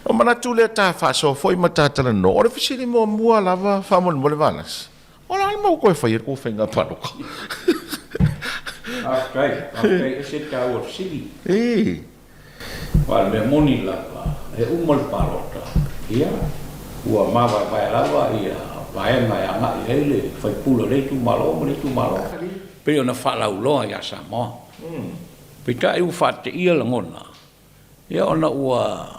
Ona manatu lea ta faasoa foi ma ta talanoa, o le fesili muamua lava faamolemole Valasi, o le a le mea ua toe fai ai le tou faiga palota? Faafetai, faafetai, e ese le taua o le fesili. Aua o le mea moni lava, e uma le palota, ia, ua mavaevae lava vaega e agai i ai le sui usufono o lea itumalo ma lea itumalo, pei ona faalauiloa ia Samoa. Peitai ua faateia lagona, ia ona ua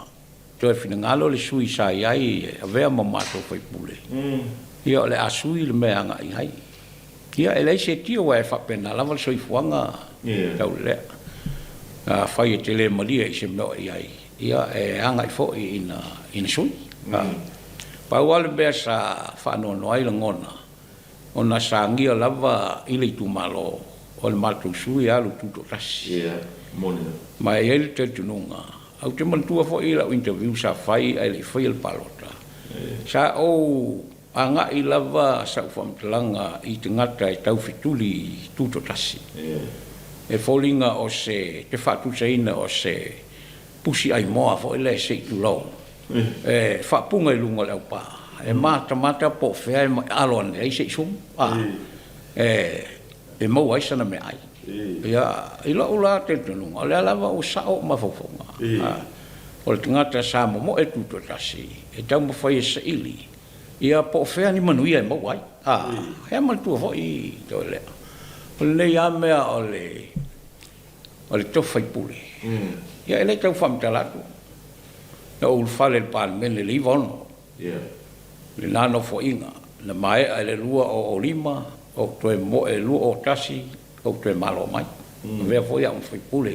toe finagalo le sui sa i ai e avea ma matou sui usufono, ia o le a sui le mea e agai i ai. Ia e leai se tio aua e faapena lava le soifuaga taulelea. Afai e te le malie i se mea o i ai, ia e agai foi ina sui. Pau lava le mea sa faanoanoa ai lagona, ona sa agia lava i le itumalo o le matou sui e alu tutoatasi. Ma e i ai le talitonuga, ou te manatua foi lau interview sa fai ae le i faia le palota, sa ou agai lava sau faamatalaga i tagata e taufetuli tutoatasi. E foliga o se te faatusaina o se pusi aimoa foi lea se i tulou, e faapuga i luga o le aupa, e matamata po o fea e alo ane ai se i sumu, a, e maua ai sana meaai. Ia, i lou la talitonuga, o lea lava ua sao ou mafaufauga, o le tagata sa momoe tutoatasi e taumafai e saili ia po o fea ni manuia e maua ai. A, ia manatua foi Toelea, o lenei lava mea o le o le tofi faipule, ia e le tau faamatala atu, na ou ulufale i le Palemene i le 96, lena nofoaiga, na maea i le 2005, ou toe moe i le 2001, ou toe malo mai. Avea foi au ma faipule.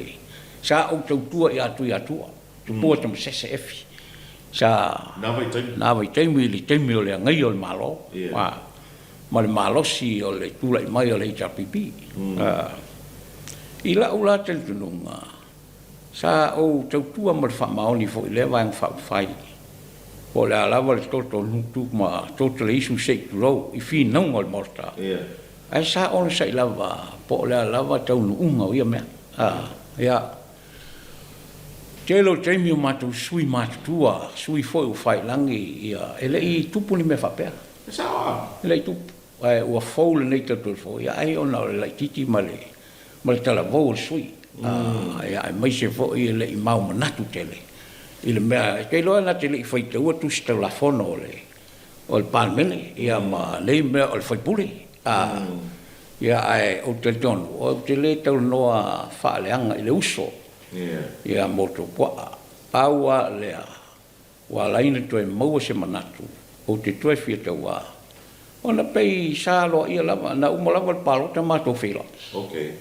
Sa ou tautua ia Tuiatua, Tupua Tamasese Efi, sa na vaitaimi i le taimi o le agaia o le Malo. Ma le malosi o le tulai mai o le HRPP. I la'u la talitonuga, sa ou tautua ma le faamaoni foi i lea Vaega Faaupufai, po o le a lava le toto nutu ma toto le isu se i tulou i finauga o le Maota, ae sa onosai lava po o le a lava taunuuga o ia mea. Ia, tele o taimi o matou sui matutua, sui foi ua faiilagi, ia, e le i tupu ni mea faapea. E sao a? E le i tupu, ae ua fou lenei tautuafoia ai ona o le laitiiti ma le ma le talavou o le sui usufono, ia aemaise foi e le i mau manatu tele i le mea, e te iloa na te le i faitaua tusi taulafono o le o le Palemene ia ma nei mea o le sui usufono, a, ia ae ou te talitonu ou te le talanoa faaleaga i le uso ia mo Topuaa. Pau lava lea Ua ala ai ona toe maua se manatu ou te toe fia tauā, ona pei sa aloaia lava, na uma lava le palota matou feiloai.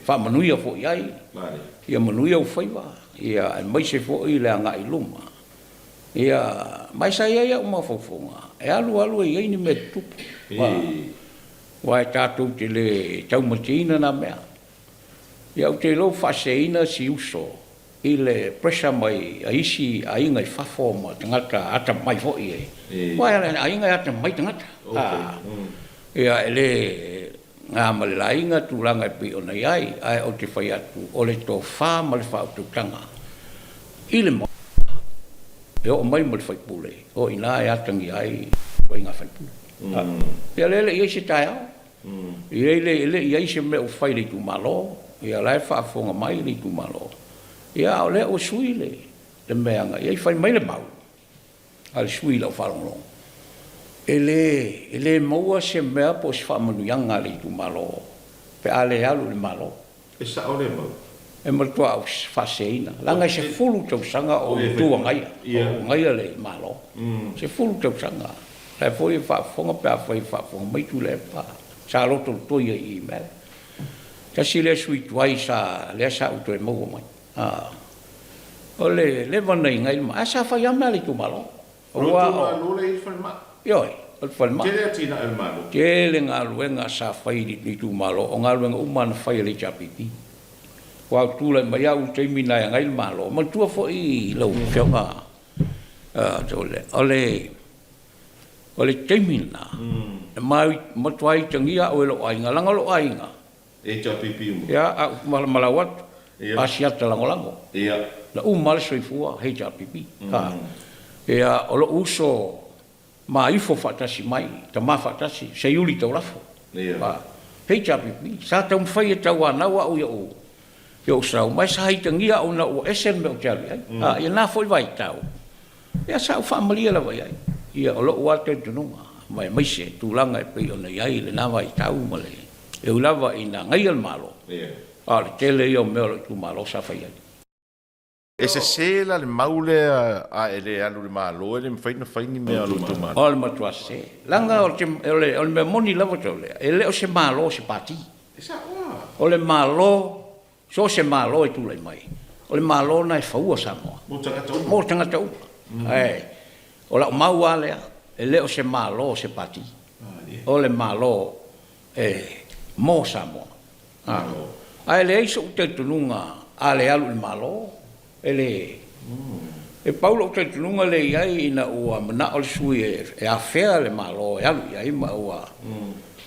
Faamanuia foi i ai, ia manuia ou faiva, ia aemaise foi le agai i luma. Ia, ma e sa i ai au mafaufauga, e alu alu e i ai ni mea e tutupu, aua e tatou te le taumateina na mea. Ia ou te iloa ua faaseseina si uso i le pressure mai a isi aiga i fafo ma tagata atamamai foi e, aua e aiga e atamamai tagata. Ia e le na ma le laina tulaga e pei ona i ai, ae ou te fai atu o le tofa ma le faautautaga i le Maota e oo mai ma le faipule, o i ina e atagia ai ituaiga faipule. Ia lea e le i i ai se taeao E le i i ai se mea ua fai i le itumalo, ia o la e faafofoga mai le itumalo, ia a o lea ua sui le mea e agai i ai. Fai mai le mau a le sui i lau faalogologo, e le, e le maua se mea po o se faamanuiaga a le itumalo pe a le alu i le Malo. E sao lea mau. E matua ou faaseseina, leaga e 10 tausaga o ou tu agaia, o ou agaia le Malo. 10 tausaga. La e foi e faafofoga pe afai e faafofoga mai Tuilaepa. Sa lotolotoi ai i i mea lea. Tasi lea sui tuai sa, lea sa ou toe maua mai. O le leva na igai, ae sa fai lava mea a le itumalo. O le itumalo lea e i ai le falemai? Ioe, o le falemai. Tele atinae a le Malo. Tele galuega sa fai i le itumalo, o galuega uma na fai e le HRPP. Aua ou te tulai mai au i le taimi na e agai le Malo, manatua foi lau Afioga o le taimi lena, e matua itagia au e lou aiga, leaga o lou aiga, HRPP uma. Ia, a ou malamalau atu, Asiata lagolago. Ia. Na uma lava le soifua HRPP. Ia, o lo'u uso ma ifo faatasi mai, tama faatasi, Seiuli Taulafo, HRPP, sa taumafai e tauanau au i o'u sau, ma sa itagia au ina ua ese le mea ou te alu i ai. A, i lena foi vaitau, ia sa ou faamalie lava i ai. Ia, o lo'u lava talitonuga, ma aemaise tulaga e pei ona i ai lena vaitau ma le... E ui lava ina agaia le Malo, a o le tele ia o mea o lou itumalo sa fai ai. E sese la le mau lea a e le alu i le Malo e le mafai ona fai ni mea a lou itumalo? O le matua sese. Leaga o le mea moni lava tau lea, e le o se Malo o se Pati. O le Malo, so o se Malo e tulai mai, o le Malo lena e faua Samoa. Mo tagata uma. Mo tagata uma. Ae o lau mau lava lea, e le o se Malo o se Pati. O le Malo e mo Samoa. Ae leai so'u talitonuga a le alu i le Malo, e le... E pau lo'u talitonuga lea e i ai ina ua mana'o le sui usufono e afea le Malo e alu i ai ma ua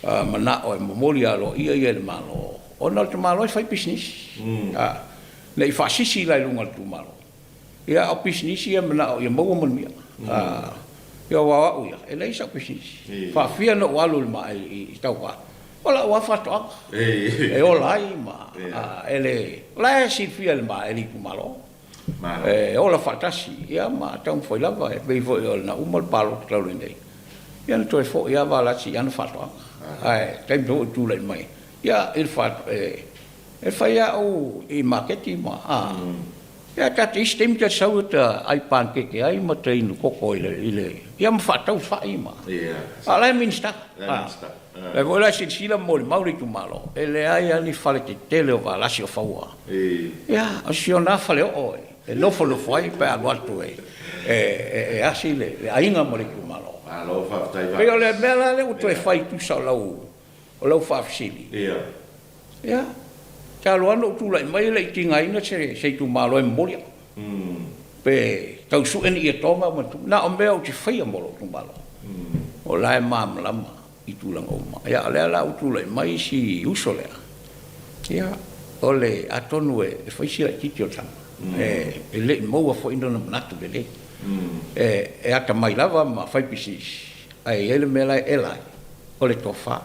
mana'o e momoli aloaia ia i le Malo, ona o le tamaloa e fai pisinisi, ne i faasisi la i luga o le itumalo. Ia, a o pisinisi ia e manao ia maua manuia. Ia aua o au ia, e leai sau pisinisi. E faafia ona ou alu i tauva? O lau lava faatoaga e ola ai ma e le... O la e silafia e le itumalo, e ola faatasi ma taumafai lava e pei foi ona uma le palota talu ai nei, ia na toe foi lava Valasi i ana faatoaga. Ae o le taimi foi ua ou tulai mai, ia e fai lava au i maketi ma... Ia ta te isi taimi ta te sau ta ai panukeke ai ma ta inu koko i le, ia ma faatau fai ma, a o la e Minisita. O lea foi la e silasila ma molimau le itumalo, e leai lava ni fale tetele o Valasi o faua. Ia, o si ona lava faleoo e nofonofo ai pe a alu atu e asi le aiga ma le itumalo. E pei o le mea la lea ua toe fai tusa o lau O lau faafesili, ia, talu lava ona ou tulai mai e le i tigaina se itumalo e momoli au, pe tau sue ni ietoga ma ni, na o mea ou te faia mo lou itumalo, o la e malamalama i tulaga uma. Ia o lea la ua tulai mai si uso lea, ia, o le, atonu e fai si laitiiti o le tama, e le i maua foi lona manatu lelei. E atamai lava ma fai pisinisi, ae i ai le mea la e ela ai, o le tofa.